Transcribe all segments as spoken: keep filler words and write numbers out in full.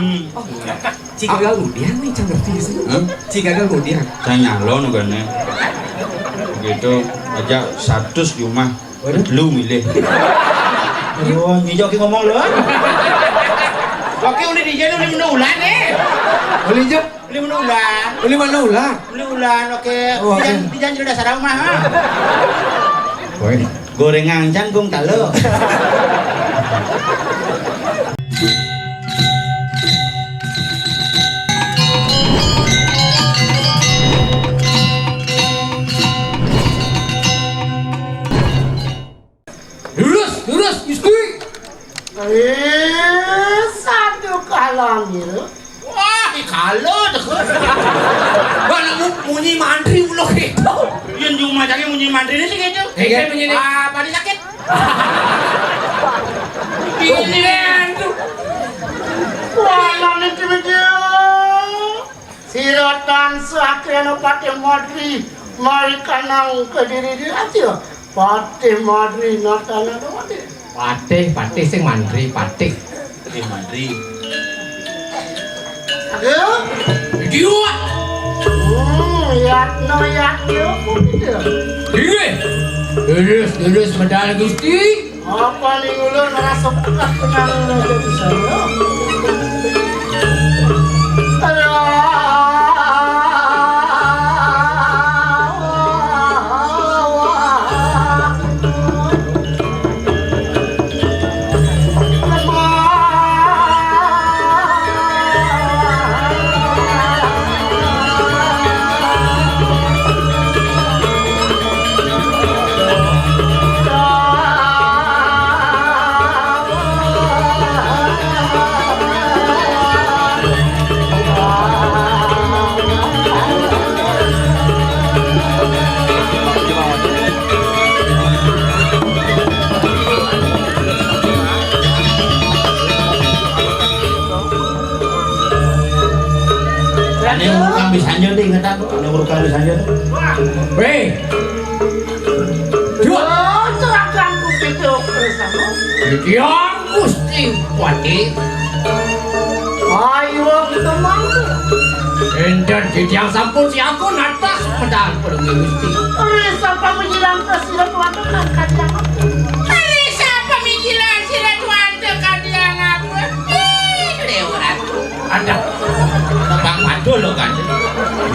Hmm. Oh, ci gagal ngudiang né, can berarti di sini. Hah? Ci gagal ngudiang. Can nyalon kéné. Begitu aja seratus jumah. Waduh. Lu milih. Aduh, nyijo ki ngomong lu, ah. Oké, uli di jén, uli menu ulan, eh. Uli jo. Uli menu ulan. Uli mana ulan? Uli ulan, oké. Oh, oké. Di jén, di jén sudah sarang mah, ha. Woi. Goréngan can gung talo. Lurus, lurus, Gusti. Eh, satu kalang gitu. Wah, ikalo deh. Bang, mu-, munyi mantri ulo gitu. Yén jumah cangé munyi mantri ini sih gitu. Eh, iya, munyi ini. Ah, pada sakit. Ini tuh. Wah, nanti begitu. Sira tansah kena Patih Madri, mari kanang kediri di hati. Patih Madri natana doang. Patih, patih sing mandri, patih. Patih mandri. Aduh. Dia. Hmm, Yatno, Yatno, kok gitu? Iya. Terus, terus, medal Gusti. Apa nih ulun ngerasa pekat dengan jadi saya? Ane uruk kang bisa anjir deh, inget aku. Ane uruk kang bisa anjir. Weh. Dua. Oh, seragam putih tuh, terus aku. Titiang Gusti Patih. Ayo, kita mangku. Enten titiang sampun siaga natas pedang pedungi Gusti. Ari sapa menyilang ke sila tuan tekan kacang. Ari sapa menyilang sila tuan tekan tiang apa? Ih, Dewa Ratu. Ada. Bang Pantul lo kan.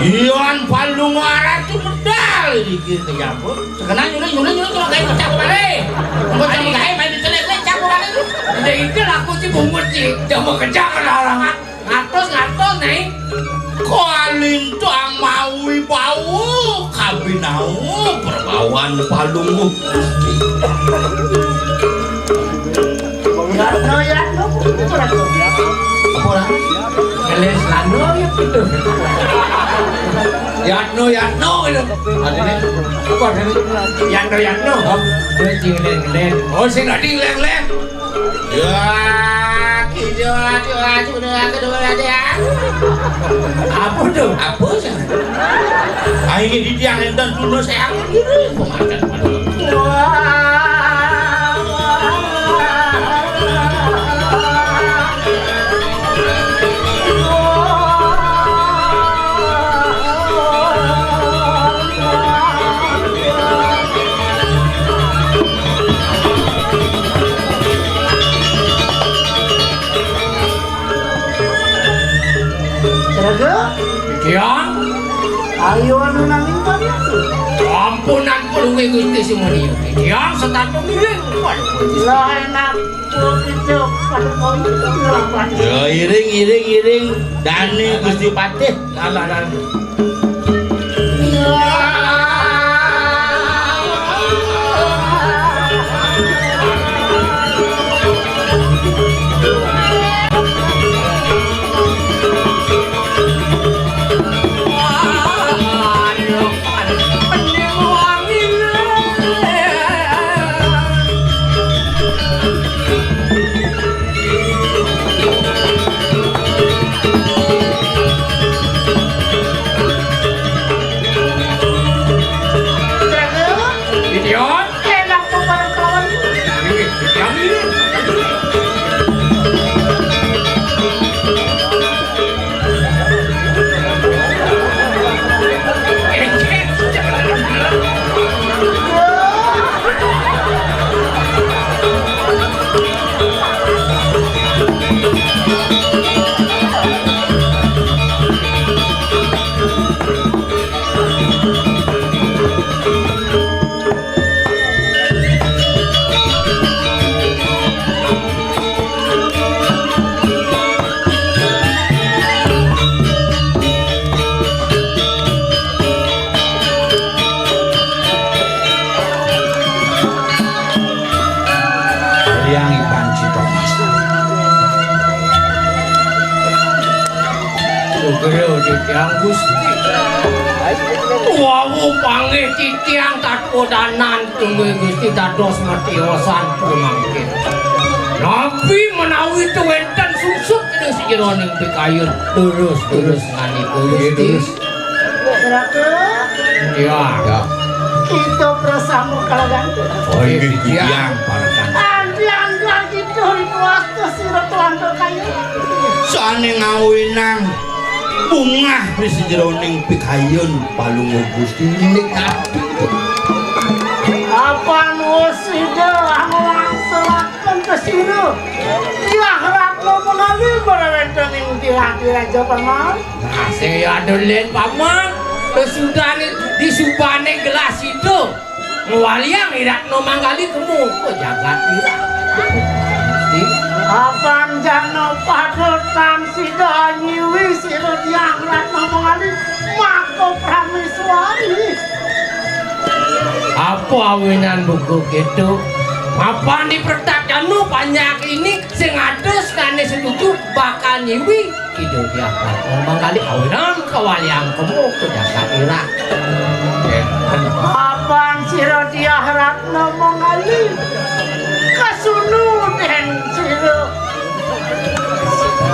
Ion Palung Ratu medal di kiri ke jambu. Sekenal nyuruh, nyuruh, nyuruh, nyuruh, kayak pecah kembali. Engko cang gaé main di telek, cang kembali lu. Udah itu laku si bungut, Ci. Jangan mau kejar ke orang. Ngatos, ngatos, Nai. Kalintang mawi bau, kabinau, perbawan palungguh. Yatno, Yatno. Apa lah? Ngeles lano ya gitu. Yatno, Yatno gitu. Artinya apa artinya? Yatno, Yatno. Oh, gue sing leng-leng. Oh, sing tadi leng-leng. Ya, gitu, aduh, aduh, udah, aduh, udah, aduh, ya. Apa tuh? Apa sih? Ayo di tiang enten dulu saya. Wah. Serega? Tiang. Ayo anu nanging kami atuh. Ampunan pelungguh Gusti Sumuryo. Tiang setata miring. Waduh, Gusti. Lah enak. Kok gitu, pada kau itu ngelawan. Ya, iring, iring, iring. Dani Gusti Patih. Lah, lah, lah. Yang iban cita. Sugra titiang Gusti. Wau panggih titiang tatwa danan tunggih Gusti dados matiosan pamangkin. Napi menawi tuwenten sungsut ring sajeroning pikayun, durus, durus ngandika Gusti. Raka. Ya. Ya. Kita prasama kalagan. Oh, inggih, titiang, parekan. Antian kita ring wasta sira tuan kaya. Sane ngawinang bungah ri sajeroning pikayun Palungguh Gusti indik api. Apan wus sida anglaksanaken ka sira. Tiah Ratna Mangali mara wenten ing tilah-tilah raja, Paman. Nah, sing ya ada len, Paman. Kesudahan disubane gelah sida. Ngwaliang I Ratna Mangali kemu ka jagat irah. Apan jana padutan sida nyiwi sira Diah Ratna Mangali maka prameswari. Apa awinan buka keto? Mapan di pertak jana panjak ini sing ada sane setuju bakal nyiwi Ida Diah Ratna Mangali awinan kawaliang kemu ka jagat irah. Apan sira Diah Ratna Mangali kasunu den sira.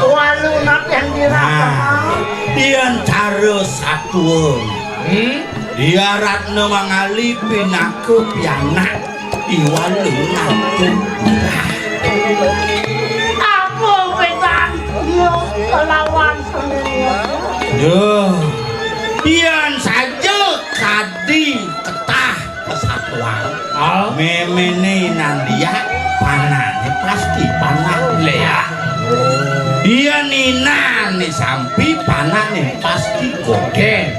Walu naten dirah. Nah, yen cara satua. Hmm? Diah Ratna Mangali pinaka pianak Iwal Lungan. Apa wedan iya kelawan sendiri? Duh, pian saja kadi ketah kesatuan. Ah. Memene Inandia, panane pasti panah. Lea. Dia ninane sampi, panane pasti goden.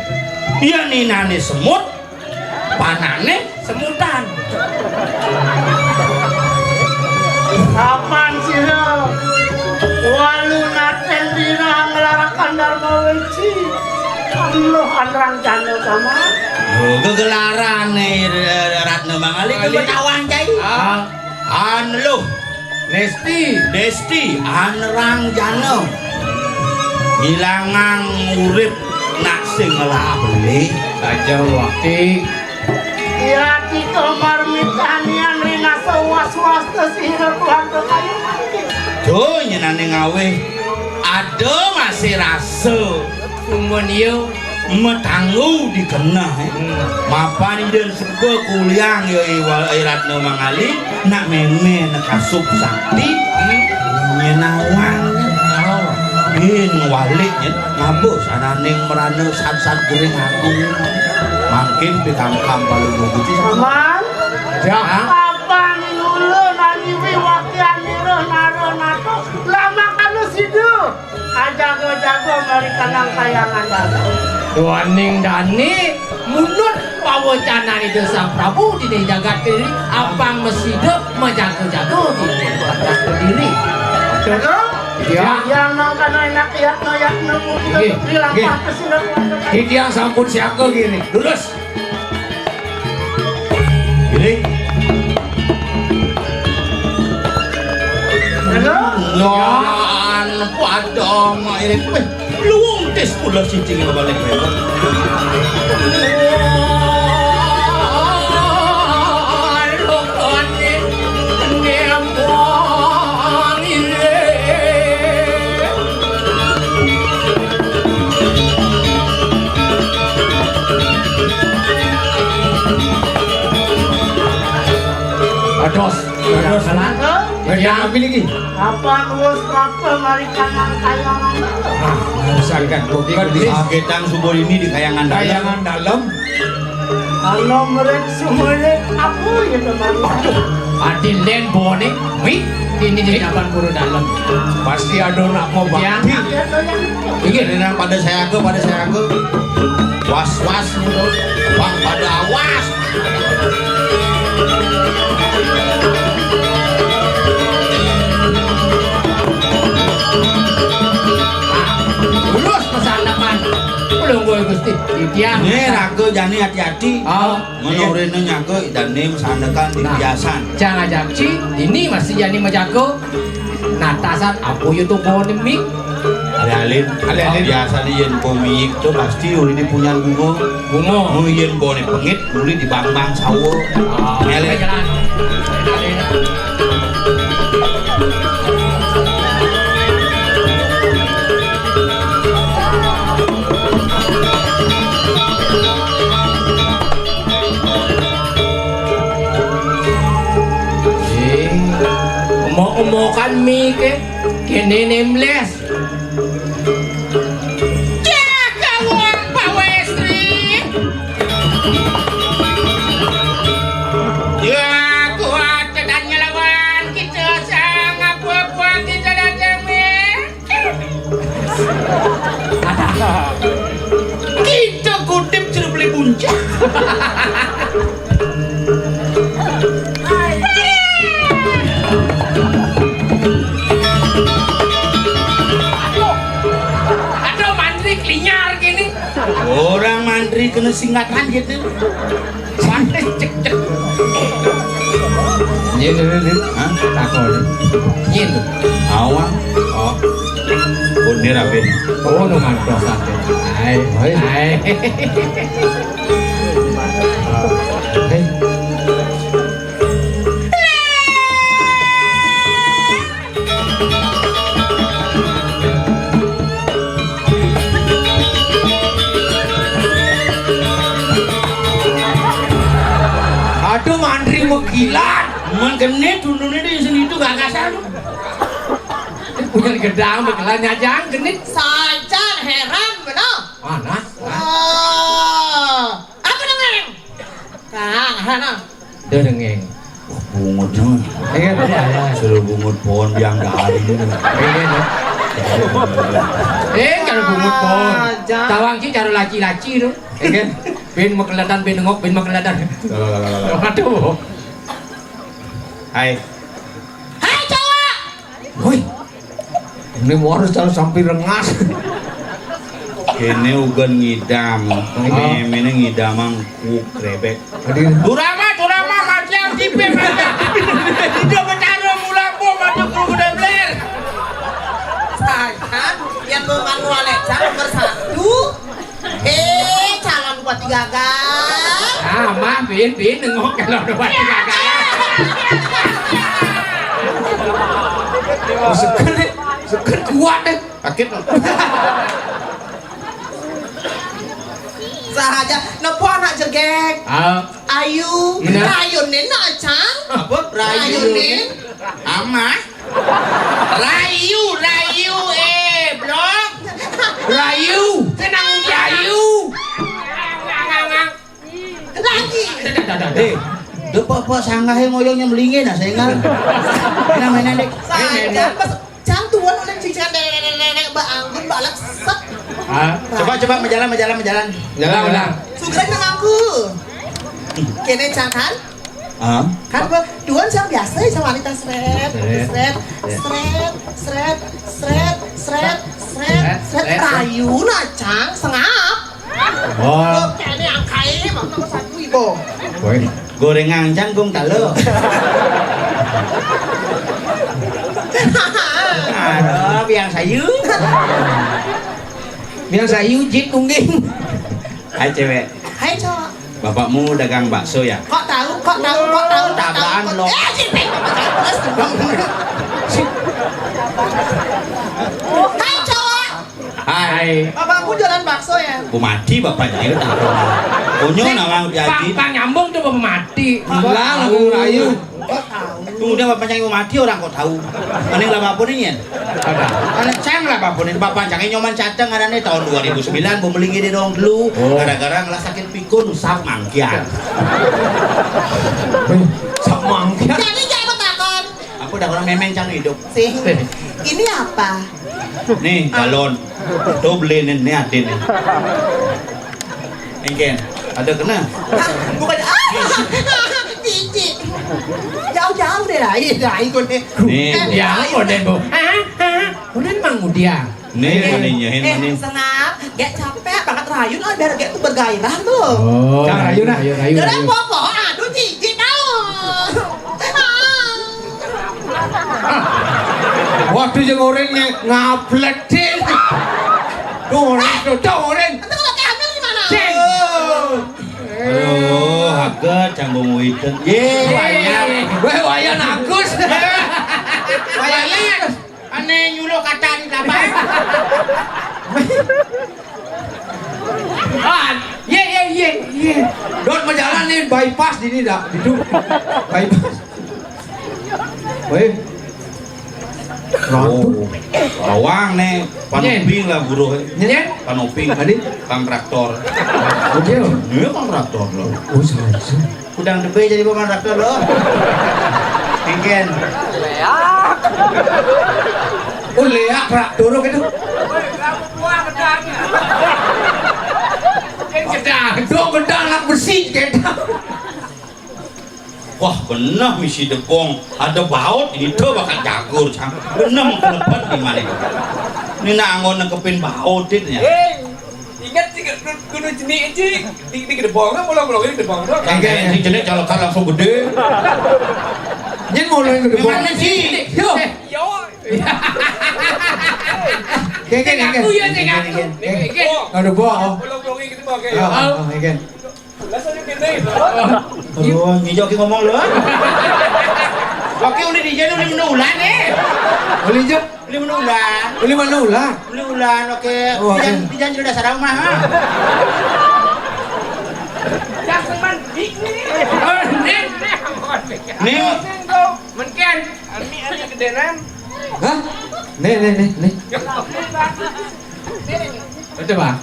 Dia ninane semut, panane semutan. Apan sira walu naten dirah nglarakan Dharma Weci. Aduh, anrang jana, Paman. Lho, gegelarane Ratna Mangali. Mangali. Kemetawan, Cai. Ah. Aneluh. Nesti. Desti, anrang jana. Ngilangang urip nak sing ngelah beli. Saja wakti. Yati kemar mitanian rinasa was-was tesira Tuhan kekayu mati. Duh, nyenane ngawe. Ada masih rasa. Cuman iya. Metanggu dikenah, eh. Hmm. Mapan ida seba kuliang ya Iwal, eh, Ratna Mangali, nak meme nekasup sakti, hmm, nyenawang. Oh. Bin walik nyen, ngabus ananing merana sad-sad gering agung. Mangkin pikamkam palu muguti. Paman. Ya. Apan ulun aniwi wakian nira nara nato, lama kalu sida. Ajaga-jaga mari kanang kayangan dalam. Duaning dane munut pawacanan Ida Sang Prabu dini jagat diri, apang masida majaga-jaga dini jagat diri. Jaga? Ya. Yang nang kana enak yatna-yatna mungkin. Nggih, nggih. Lampah kesilapan. Titiang sampun siaga gini. Lurus. Iring. Halo? Lan padha iring. Weh, luwung tis kula siji balik. Ados. Ados. Salah. Salah. Yang ambil lagi. Apa nuwus prapta mari kanang kayangan? Nah, misalkan bukan di sagetang subur ini di kayangan dalam. Kayangan dalam. Kalau merek sumere apa ya teman? Waduh, adi len bone, wi, ini di jaban guru dalam. Pasti ada nak mau bakti. Ya. Ini nang pada saya ke, pada saya ke. Was-was, Bang, pada awas. Ulus pesan depan. Ulung gue Gusti. Tiang. Né raga jani ati-ati. Oh, mén iya. Orahina nyaga dané masandekan di biasan. Nah, cang ajak ci, dini masih jani majaga. Natasan apa ya tuh pohon demi? Alih-alih, alih-alih. Biasané yén bumi itu pasti uli di punyan bunga. Bunga. Mun yén bone pengit, uli di bang-bang sawa. Ah, alih-alih. Eh, emok-emokan mi ke, kene nemles. Cah kawang pawestri. Ya, kuat tekan ngelawan kita sang apa-apa kita datang, weh. Kita kutip jeruk beli puncak. Aduh, mantri kelinyar gini. Orang mantri kena singatan gitu. Mantri cek-cek. Iya, iya, iya. Hah? Takon. Iya, tuh. Awang. Oh. Bener apa? Oh, nu ngantos apa? Hai. Hai. Hai. Hai. Aduh, mantri mengkilat. Menggenit dulu nih di sini itu gak kasar. Punya gedang, bekelan nyajang, genit. Sajan heran, bener. Mana? Wah. Apa namanya? Nah, hana. Udah dengeng. Wah, bungut nih. Iya, iya, iya. Suruh bungut pohon biang dari ini. Iya, iya. Eh, kalau bungut pohon. Ah, jangan. Tawang sih cara laci-laci tuh. Iya. Bin makeledan, bin ngok, bin makeledan. Waduh. Hai. Hai, cowok. Woi. Ini harus cara sampai rengas. Ini ugan ngidam. Ini, ini ngidam mangkuk rebek. Hadir. Durama, durama, matiang tipe, matiang tipe. Dia bercara mula po, maju kru kuda bler. Saya yang mau manual lecah nomor satu. Eh, calon bupati gagal. Ah, mah, bin, bin, nengok calon bupati gagal. Seger, seger kuat deh. Sakit. Sahaja, nopo anak jegeg. Ah. Ayu. Nah. Rayunin, nak, Cang. Apa? Rayunin. Amah. Rayu, rayu, eh, blok. Rayu. Senang rayu. Lagi. Eh, depak-depak sanggahé ngoyong nyemblingin, nah, senggal. Enak mainan, Dek. Saja, pas Cang tuan oleh cicilan nenek-nenek, Mbak Anggun, Mbak Lek, set. Ah, coba, coba, menjalan, menjalan, menjalan. Jalan, jalan. Sugrek nang aku. Kene, Cang, kan? Ah. Kan gua duan sing biasa ya, sing wanita sret, sret, sret, sret, sret, sret, sret, sret, sret, sret. Rayu nah, Cang, sengap. Oh. Kok kene angkai, mau nomor satu, Ibu. Woi. Gorengan canggung talo. Aduh, biang sayu. Biang sayu, jin tungging. Hai, cewek. Hai, cowok. Bapakmu dagang bakso, ya? Kok tahu? Kok tahu? Kok tahu? Kok tahu? Tabrakan, kok lo. Eh, si Peng, Bapak Agus. Hai, cowok. Hai. Bapakmu jualan bakso, ya? Bu mati bapaknya itu. Punya nawang diaji. Pang, pang nyambung tuh, Bu mati. Enggak, lagu rayu. Kok tahu? Tuh, udah bapaknya mau mati, orang kok tahu. Mending lah, Bapak nih, ya. Ada. Anak cang lah, Bapak nih. Bapak cangnya nyoman cateng, ada nih, tahun dua ribu sembilan, mau beli gini dong dulu. Oh. Gara-gara ngelah sakit pikun, sap mangkian. Wih, sap mangkian. Jadi, jangan takut. Aku udah orang memeng cang hidup. Sing. Ini apa? Nih, galon. Tuh beli nih, nih, ada nih. Engken, ada kena. Ah, bukan, ah, cici. Jauh-jauh deh, lah. Iya, lah, ikut deh. Nih. Eh, ya, ikut deh, Bu. Hah? Hah? Udah emang udah. Nih, eh, maning, ya, eh, maning. Senap. Gek capek banget rayu, nah, biar gek tuh bergairah tuh. Oh, jangan rayu, nah. Rayu, rayu, rayu. Aduh, cici tahu. Waduh, yang orang nge-, ngablek, Cil. Tuh, orang, tuh, tuh, orang. Nanti kalau kayak hamil gimana? Cil. Oh. Aduh, agak canggung witen. Ye, wayang. Weh, wayang Agus. Wayang Agus. Ane nyuluh kacang di lapangan. Ah, ye, ye, ye, ye. Dot, mau jalan nih, bypass di ini dah, gitu. Bypass. Weh. Oh, bawang nih, panoping lah, guru. Nya? Panoping. Tadi? Kang traktor. Oh, dia? Dia kang traktor loh. Oh, salah. Udang debe jadi pemain traktor loh. Engken. Oh, leak traktor gitu. Gedang, dong, gedang, anak besi, gedang. Wah, bener misi debong. Ada baut, ini tuh bakal jagur, cang. Bener, mengkelepet di mana? Ini nak anggon nangkepin baut, itu ya. Ingat sih, kudu, kudu jenik sih. Di, di gedebong, bolong-bolong ini gedebong, dong. Kan kayak si jenik colokan langsung gede. Nyen mau lo yang gedebong. Gimana sih? Yo. Yo. Kayak, kayak, kayak. Aku ya, kayak aku. Kayak, kayak. Gedebong. Bolong-bolong ini gedebong, kayak. Oh, oh, kayak. Lah, saya gini. Aduh, ngijo ki ngomong lho. Oke, uli di jeno, uli menulan, eh. Uli jo. Uli menulan. Uli menulan. Uli ulan, oke. Oh, oke. Di jan, di jan jero dasar rumah, ha. Jangan ini. Nih. Nih. Mungkin, ini, ini gedenan. Hah? Nih, nih, nih, nih. Betul, Pak.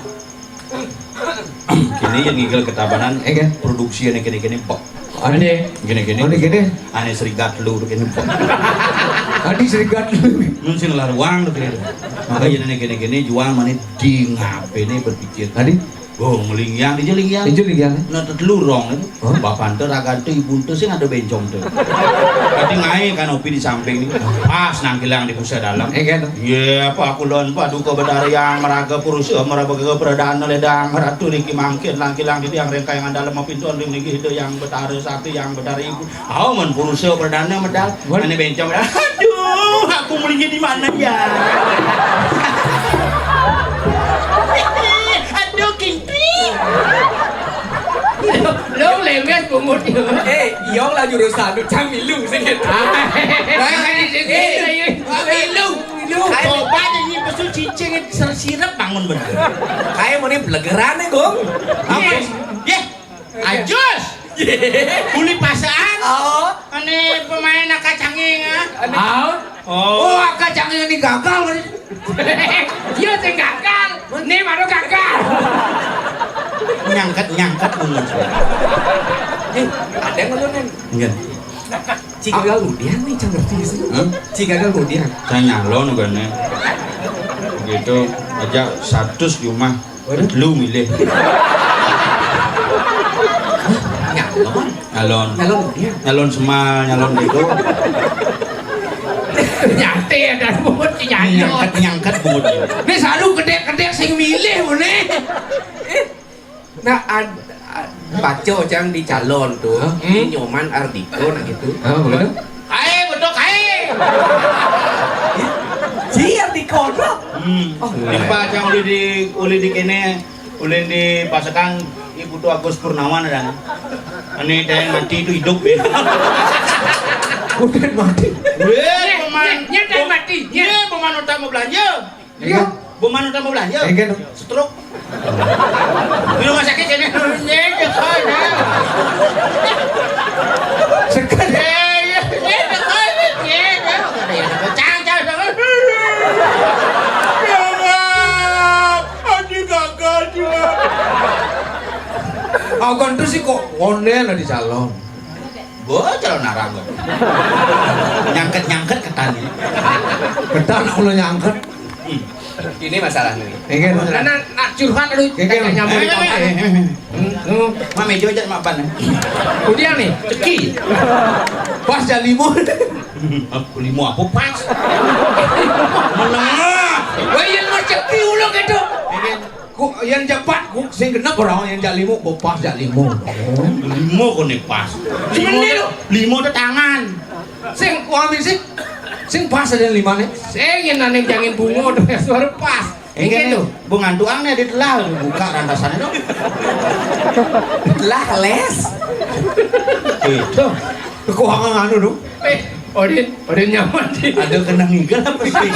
Kini yang ngigel ketabanan, eh, kan? Produksi ane kene-kene bek. Ane. Kene-kene. Ane kene. Ane serigat lu kene bek. Adi serigat lu. Nun sing laruang tuh kene. Maka yen ane kene-kene juang mane di ngapene berpikir. Adi? Oh, ngelingyang, di jelingyang. Di jelingyang. Nah, tetelurong itu. Hah? Bapante, ragante, ibunte sing ada bencong tuh. Tapi ngae kan opi di samping nih. Pas nangkilang di pusat dalam. Eh, kan? Iya, apa aku lon paduka Betara Yang Maraga Purusa, Maraga Pradana Ledang Ratu niki mangkin langkilang di tiang rengkayangan dalam pintu ring niki Ida Yang Betara Sakti, Yang Betara Ibu. Aw, men Purusa Pradana medal. Ane bencong. Aduh, aku melinya di mana ya? Aduh, kinti. Lo lemes pungut. Eh, iya lah jurusan lu cang milu sih gitu. Milu, milu. Coba aja ini pesu cicing sirep bangun bener. Kayak mau nih belegeran nih, Gong. Apa? Ye. Ajus. Uli pasaan. Oh. Ane pemain akacanging, ah. Au. Oh. Oh, akacanging ini gagal. Iya, sing gagal. Nih baru gagal. Nyangket, nyangket, mungut. Eh, ada yang ngeluh, Nen? Enggak. Cik gagal ngudian nih, cang ngerti sih. Hah? Cik gagal ngudian. Saya nyalon kan nih. Gitu aja satu di rumah. Waduh. Lu milih. Nyalon. Nyalon. Nyalon dia. Nyalon semal, nyalon gitu. Nyate ya, dan bungut nyalon. Nyangkat, nyangkat bungut. Ini selalu gede-gede sing milih, mene. Nah, ad-, ad-, baca cang di calon tuh, hah? Hmm? Nyoman Ardito, nah gitu. Ah, begitu? Kae, betul kae. Ji Ardito tuh. Hmm. Oh, iya. Timpal cang uli di, uli di kene, uli di pasekan Ibu tuh Agus Purnawan ada. Ini teh mati itu hidup ya. Udah mati. Weh, peman. Nyet, nyet, mati. Iya, peman utama belanja. Iya. Buman utama belanja. Iya, kan? Stroke. Di rumah sakit ini. Nyet, nyet, nyet. Sekat. Iya, iya, nyet, nyet, nyet, nyet. Cang, cang, cang. Ya Allah, aduh gagal juga. Aku kan terus sih kok online di calon. Bo, calon arang kok. Nyangket-nyangket ketan ini. Ketan aku lo nyangket. Hmm. Ini masalah nih. Ini kan masalah. Karena nak curhat lu, ini kan kayak nyambung di kamar. Eh, eh, eh, eh. Hmm, hmm. Mame jojet mapan. Udah nih, ceki. Pas jam lima. Lima apa pas? Menengah. Wah, iya, lu ceki ulang itu. Ini kan. Ku Yén jak pat, sing genep ora, yén jak limo, kok pas jak limo. Limo kok nek pas. Limo Ngene lho. Limo to tangan. Sing wong misi, sing pas ada limane. Sing yen nang jangin bungo to suara pas. Engke Engke nih, lho. Bu ngantuang nih ditelah, buka rantasannya dong. Lah les. Itu. Kekuangan anu dong. Eh, Odin, Odin nyaman sih. Ada kena ngigel apa sih?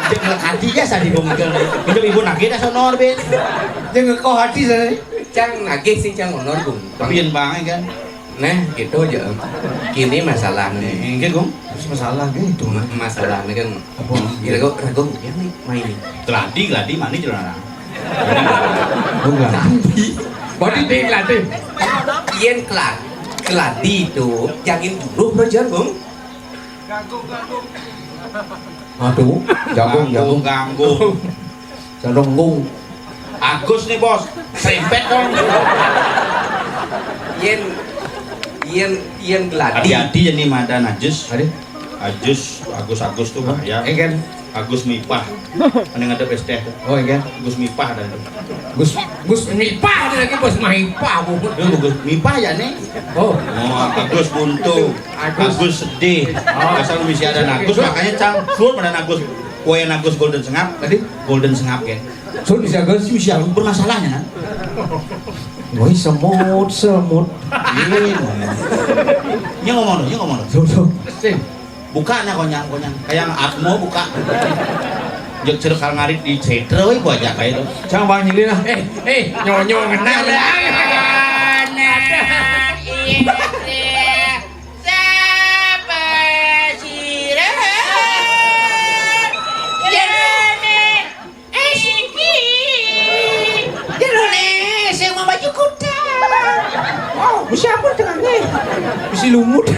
Cek lekati ya sadi gong ngigel. Itu ibu nagih dah sonor, Bin. Dia ngekoh hati sana nih. Cang nagih sih, Cang honor, Gung. Tapi yang bangai kan. Nah, gitu aja. Kini masalah nih. Engke, Gung. Terus masalah gitu. Ma- masalah nih kan. Apa? Kira kok ragu ya nih main nih. Keladi, keladi, mani celana. Enggak. Tapi berarti dia keladi. Yen keladi, keladi itu jangin buruh, Bro Jar, Gung. Aduh, jagung, jagung. Ganggu. Selunggung. Agus nih, Bos. Serempet dong. Yen yen yen geladi. Hati-hati ya nih, mada najis. Ade. Agus, Agus, Agus tuh bahaya. Engken. Agus Mipah. Ane ngadep es teh tuh. Oh, engken. Agus Mipah dan tuh. Gus Gus Mipah ada lagi, Bos Maipah, Bu. Lu Agus Mipah ya nih. Oh. Oh, Agus buntu. Agus. Agus sedih. Oh. Asal misi ada Agus, makanya cang suruh pada Agus. Kue Agus Golden Sengap. Tadi? Golden Sengap ya. Sun bisa Agus. Sun bisa Agus bermasalahnya, nah. Woi, semut, semut. Iya. Ini ngomong dong, ini ngomong dong. Tuh, tuh. Sing. Buka nah konyang, konyang. Kayak Atmo buka. Jek ceruk kal ngarit di Cetra, woi, gua ajak aja tuh. Cang bang nyilin lah. Eh, eh, nyonyo kenal lah. Nah, iya, iya. Sapa sira? Jane. Eh, siki. Jero ne, sing mau baju kuda. Oh, bisa apa tengahnya? Bisa lumut.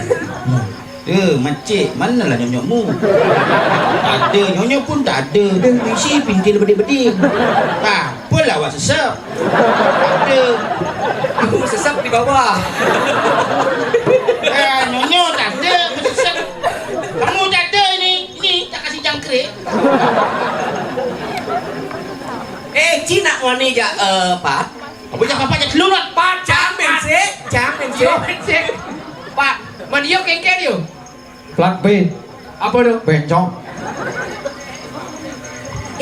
Eh, macik, mana lah nyonyokmu? Tak ada, nyonyok pun tak ada. Dah isi pintil bedik-bedik. Apa lah awak sesep? Tak ada. Aku sesep di bawah. Eh, nyonyok tak ada, aku sesep. Kamu tak ada ini, ini tak kasih jangkrik. Eh, Cina wani ja, eh, Pat. Apa ja Papa ja dulu, Pat? Pat, jamin sih, jamin sih. Yo, sih. Pat, man yo kengken yo. Plat B. Apa tuh? Bencong.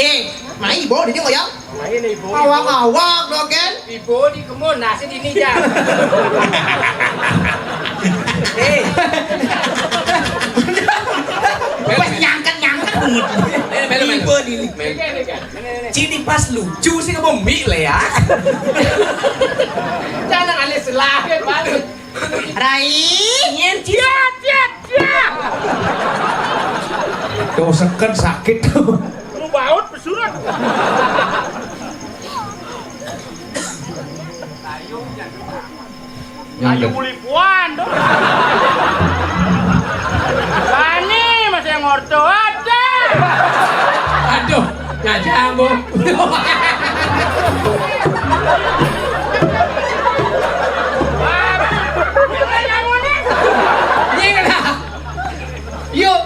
Eh, mai ibu di sini ya? Mai nih, ibu. Awak-awak dogen. Ibu di kebun nasi di ini ja. Eh. Pas nyangkat-nyangkat bungut. Melu, melu, melu. Ibu di ini. Melu. Cini pas lucu sih kamu mik le ya. Jangan aneh selah ya, Pak. Rai, nyen cina. Cia, cia, cia. Tuh seken sakit tuh. Lu baut pesurat. Yang ayo de- buli puan dong. Bani masih yang orto ada. Aduh, gajah ambo. Nying lah. Yuk,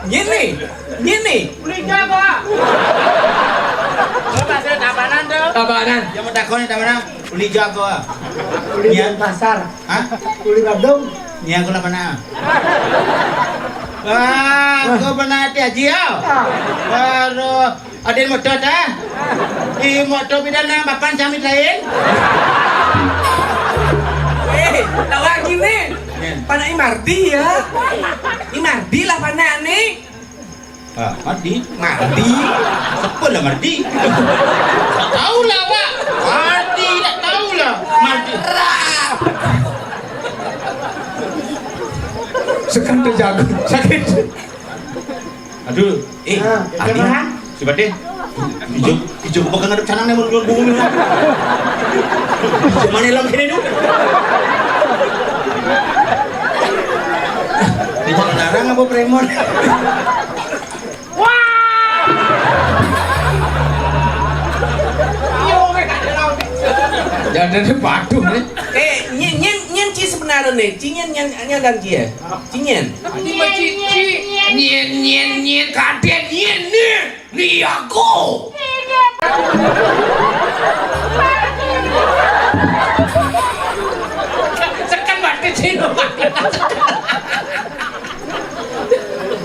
nyini, nyini. Uli jago. Lu masih tabanan tuh. Tabanan. Yang mau takoni tabanan. Uli jago. Uli Denpasar. Hah? Uli Badung. Nya aku lah pernah. Wah, aku pernah hati haji ya. Baru ada motor dah. Di motor beda nang papan jamit lain. Eh, tawa gini. Panak Imardi ya. Imardi lah panak nih. Ah, Mardi. Mardi. Siapa lah Mardi? Tak tahu lah, Pak. Mardi, tak tahu lah. Mardi. Sekan terjaga. Sakit. Aduh. Eh, ah, Adi. Siapa deh? Ijo, ijo kok bakal ngadep canang nih, mun bungung nih. Ijo mana lo kene tuh? Ini jalan larang apa premon? Wah! Yo, weh, ada lawan. Jangan ada padu nih. Eh, nyen nyen nyen ci sebenarnya nih. Ci nyen nyen nyen dan ci ya. Ci nyen. Ini mah ci ci. Nyen nyen nyen kaden nyen nih. Nih aku.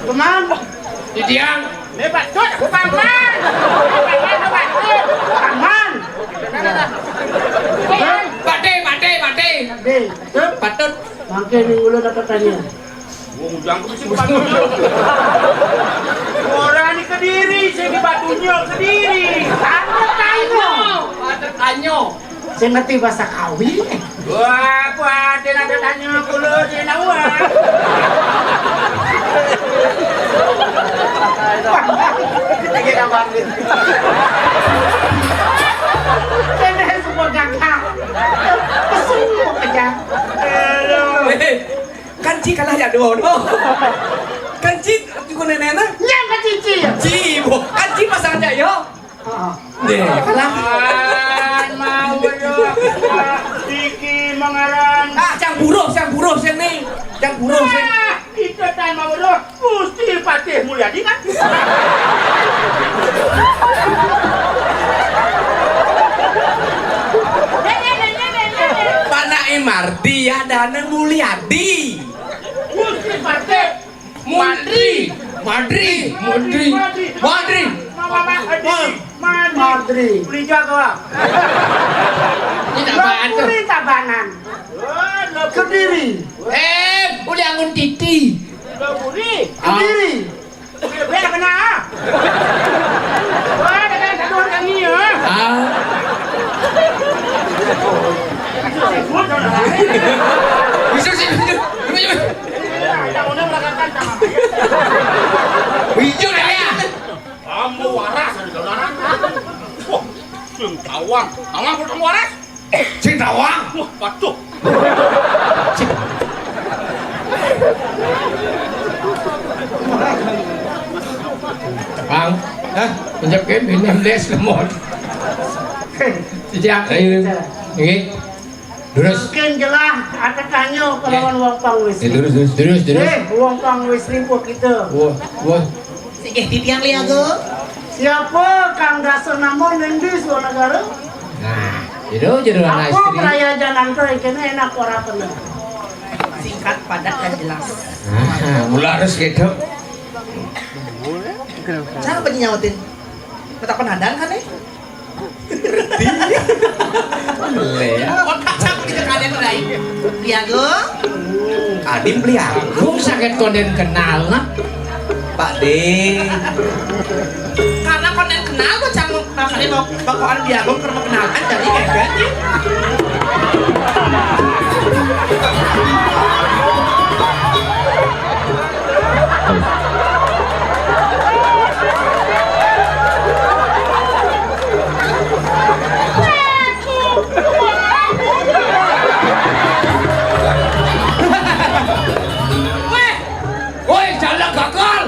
Paman. Titiang. Ini patut, paman. Paman, patut. Paman. Paman. Patih, patih, patih. Deh, patut. Patut. Mangke ning ulun ada tanya. Wong ujang ku mesti patut. Orang ni Kediri, saya di Batunya Kediri. Ada tanya. Ada tanya. Saya ngerti bahasa Kawi. Wah, aku ada nada tanya kulo di Nawa. Kita kira bangkit. Saya semua gagah. Pesu aja. Aduh. Kan ci kalah ya dua no. Kan ci juga neneknya. Nyang ke cici. Ci, bo. Kan ci pasang aja yo. Heeh. Deh, kalah. Mau yo. Iki mengarang. Ah, cang buruh, cang buruh sini. Cang buruh sini. Ah, itu tan mau yo. Gusti Patih Mulyadi kan? Panake Mardi ya dane Mulyadi. Gusti Patih Madri. Madri. Madri. Madri. Madri. Madri. Madri. Madri. Beli jago. Ini apaan tuh? Beli Tabanan. Kediri. Eh, udah angun titi. Kediri. Kediri. Weh, kena. Wah, dengan kedua kami ya. Ah. Bisa sih, bisa. Bisa, bisa. Bisa ya. Ambo waras ada jalanan. Wah, sing tawang. Tawang kok ambo waras? Sing tawang. Wah, waduh. Bang, hah? Pinjam ke minum des lemot. Sejak ayo. Nggih. Terus. Mungkin jelas ada tanya kelawan wong pang wis. Ya, terus, terus, terus, terus. Eh, wong pang wis limpuh kita. Wah, wah. Sing titiang liago. Siapa kang dasar nama ngendi suara negara? Nah, itu jadi anak apa istri. Perayaan jangan tuh kena enak ora kena. Singkat, padat, dan jelas. Nah, mula harus gitu. Cara apa nyautin? Tetap penadan kan, eh? Lea. Kok kacang di kekaden lain? Liago. Adim Liago sakit konden kenal nah. Pak De. Karena konden kenal kok cang makanya mau bakoan Liago karena kenalan jadi kayak gini. Weh, woi, jalan gagal.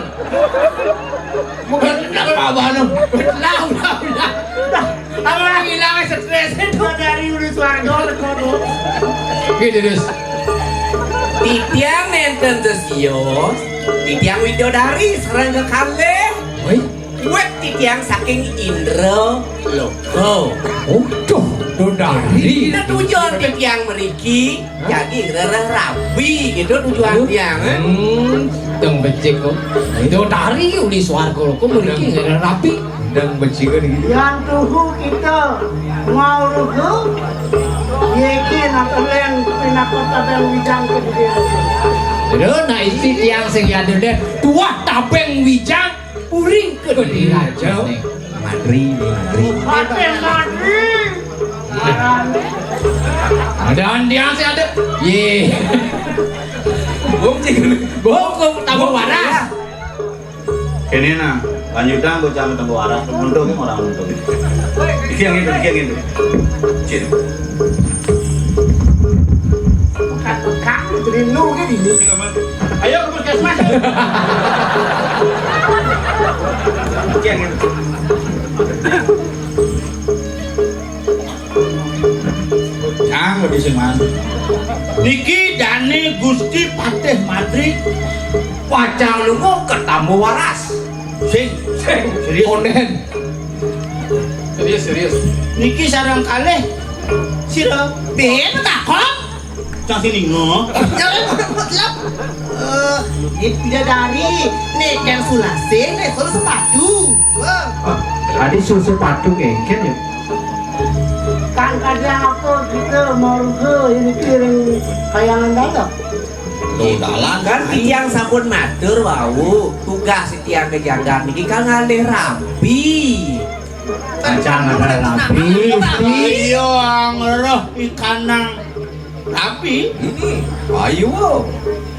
Bener apa anu? Lah, udah, udah. Apa hilang stres itu? Dari ulu swarga lek kono. Gitu, terus. Titiang nenten tesios, titiang widodari sareng kekalih. Woi. Wet titiang saking Indra Loka. Waduh, dodari. Nah, tujuan titiang mriki jadi rereh rabi gitu tujuan tiang, eh. Hmm, deng becik kok. Dodari uli swarga kok mriki rereh rabi. Deng becik iki. Yang tuhu kita mau rugu, yeki nak leng pinakot tabeng wijang ke dia. Lho, nah isi tiang sing ya deh. Tuah tabeng wijang. Uring ke diraja. Madri, madri. Paten madri. Ada andian sih ada. Ye. Bom cik. Bom kok tambah waras. Ini nah, lanjutan bocah tambah waras. Untung orang untung. Iki yang itu, iki yang itu. Cik. Bukan bukan, jadi nu gitu. Ayo ke puskesmas. Kian, kian. Cang lebih sing man. Niki dane Gusti Patih Madri. Wacang lunga ketambo waras. Sing, sing, serius. Konden. Serius, serius. Niki sareng kalih sira. Ben takon. Sasi ningo. Jangan mutlak. Eh, ini bidadari. Nek yang sulase, nek solo sepatu. Wah. Ah, adi susu patu kengken ya. Kan kadang apa kita marga ini piring kayangan dalam. Tuh, dalan. Kan titiang sampun matur wau, tugas titiang ke janggar niki kan ngalih rabi. Acan ada rabi, Gusti. Iya, ngeroh ikanang rabi. Ini, ayo.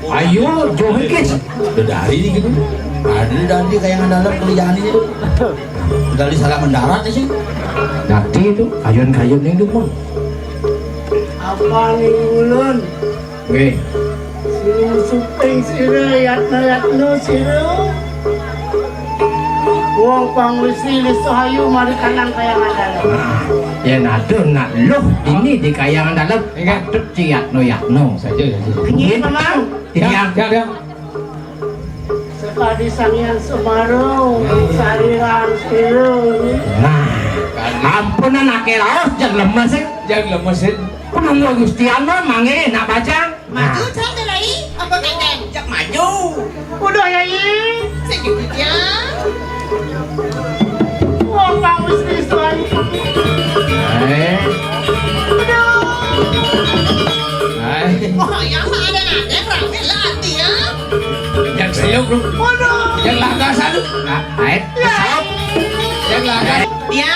Ayo, joget. Udah dari gitu. Ada dari kayangan dalam kerjaan ini tuh. Dari salah mendarat sih. Nanti itu kayun-kayun itu pun. Apa nih ulun? Nggih. Sira syuting sira, yatno-yatno sira. Wong pang wis rilis sahayu mari kanang kayangan dalam. Nah, yen aduh nak luh ini di kayangan dalam, nggih, patut diyatno-yatno. Saja, saja. Nggih, Paman. Iya. Ya, ya, ya. Sekadi Sang Hyang Semara, sariran sira. Nah, ampunan akeh raos, jag lemes, eh. Jag lemes, eh. Penunggu Gusti Allah mangke nak bajang. Maju, nah. Cak, Lai. Apa kenten? Cak maju. Udah, Yai. Sing gitu ya. Wong wis wisuan. Eh. Aduh. Eh. Wah, ya mah ada-ada rame lah ati ya. Yang seluk lu. Waduh. Yang langgasan lu. Nah, eh. Ya. Yang langgasan. Ya.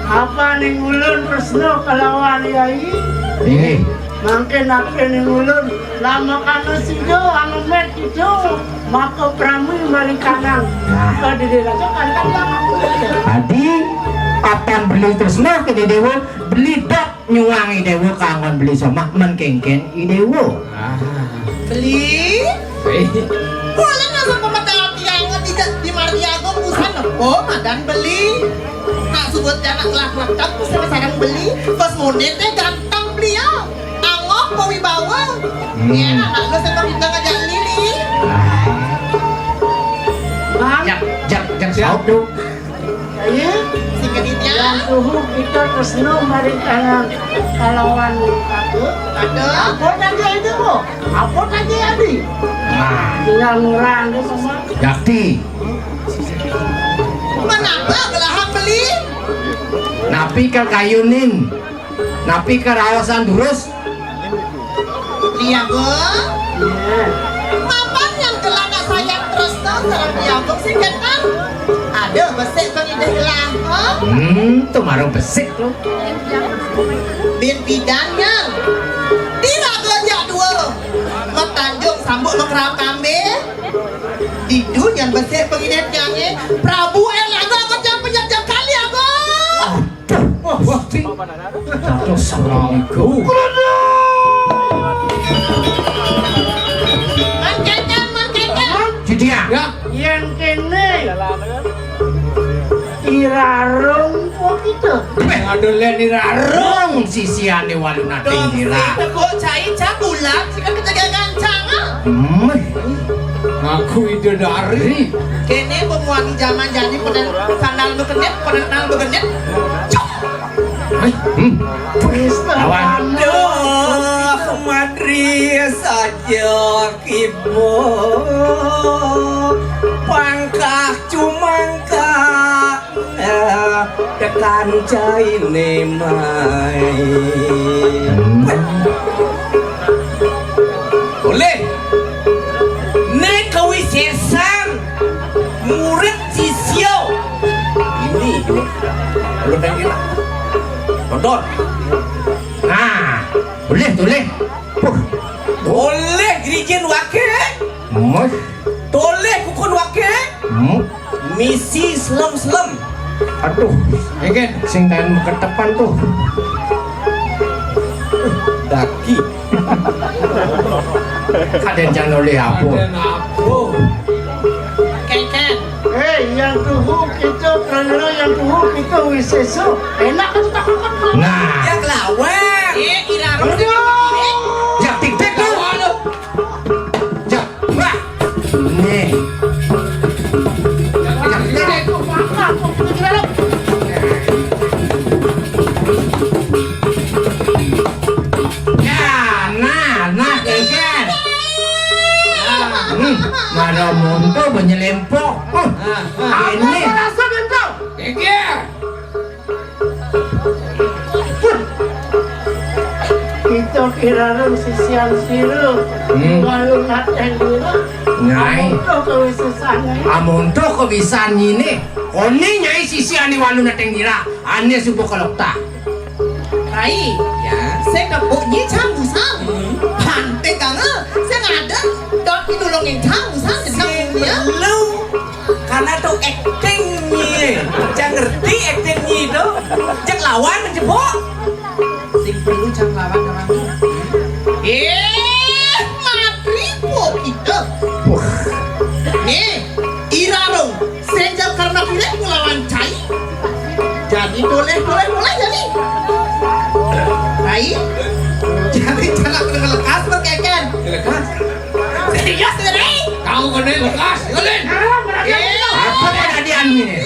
Apa ning ulun tresna kalawan Yai? Inggih. Mangke nake ning ulun, lamakana sida anu met sida, maka prami mari kanang. Nah. Kadede raja kantan banget. Adi, kapan beli tresna ke dewa, beli dok nyuwangi dewa kanggon beli somak men kengken i dewa. Ah. Beli? Eh. Boleh nasa pemetaan tiang tidak di Mardiago pusat nepo madan beli. Nak sebut anak lak-lak pusat sarang beli, bos monete ganteng beliau. Angok, berwibawa. Hmm. Ya, anak lu sama kita ngajak lili. Bang. Jak, jak, jak, siap, Dok. Ayo. Sing keditnya. Yang tuhu kita tresna mari kanang kalawan aku. Ada. Apa tadi itu, Bu? Apa tadi, Adi? Nah. Tinggal ngurang dia sama. Yakti. Menapa gelahang beli? Napi kakayunin? Napi karaosan durus? Iya, Bu. Iya. Mapan yang gelana sayang terus to sareng Iya, Bu sing genah. Ada besik pengidih gelah, ha? Hmm, tuh marung besik lo. Bin bidan yang diraga jak dua. Mak Tanjung sambut mak Kerap Kambing. Didu yang besik pengidih jange. Prabu Erlangga macam penyakit kali, Ago. Wah, wah, wah. Dados sarang iku. Man kenten, man kenten. Jidia. Ya. Yen kene. Irarung kok gitu. Weh, aduh, len irarung sisiane walu nating ira. Tepuk cai, cak bulan, sing ketegangan cang, ah. Hmm. Ngaku ide dari. Kene pemuani zaman jani pada sandal bekenit, pada nal bekenit. Cuk. Hai, hmm. Lawan. Duh, madri saja kibo. Pangkah cumangkah, eh, tekan caine mai. Boleh. Nek kawisesan murid sisya. Ini dua. Kalau pengen nonton. Nah, boleh, boleh. Puh. Boleh gerijin wake. Mus. Boleh kukun wake. Hmm. Misi selem-selem. Aduh, engken sing taen ketepan tuh. Daki. Kaden jangan oleh apa? Kaden apa? Keken. Eh, yang tuhu kita, pranira yang tuhu kita wiseso. Enak kan tak makan. Nah. Ya kelawan. Eh, irama. Aduh. Ya tik tik tuh. Lawan lu. Jak, wah. Nih. Jak, nih. Ya, Apa ini? Rasa bento? Geger. Kita kira sisian siru. Hmm. Walu nateng dira. Nyai. Amun to kawisesan. Amun to kawisesan ini. Oni nyai sisian ni walu nateng dira. Ane suba kalokta. Rai, ya, sing kebuk nyi cang busang. Hmm. Pantik kanga, sing ada dot pinulungin cang busang, sing kebuk ya. Belum. Karena tuh acting nyi. Cang ngerti acting nyi itu. Cang lawan menjebok. Sing perlu cang lawan orang. Eh, matri po kita. Nih, irarung. Sejak karena pilih ngelawan cai. Jadi boleh, boleh, boleh jadi. Cai. Jadi jangan kena lekas lo keken. Lekas. Serius, Rai? Kamu kena lekas, Ulin. Eh. Apa kejadian ini?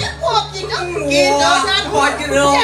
Kita, kita kan. Wah, jeruk.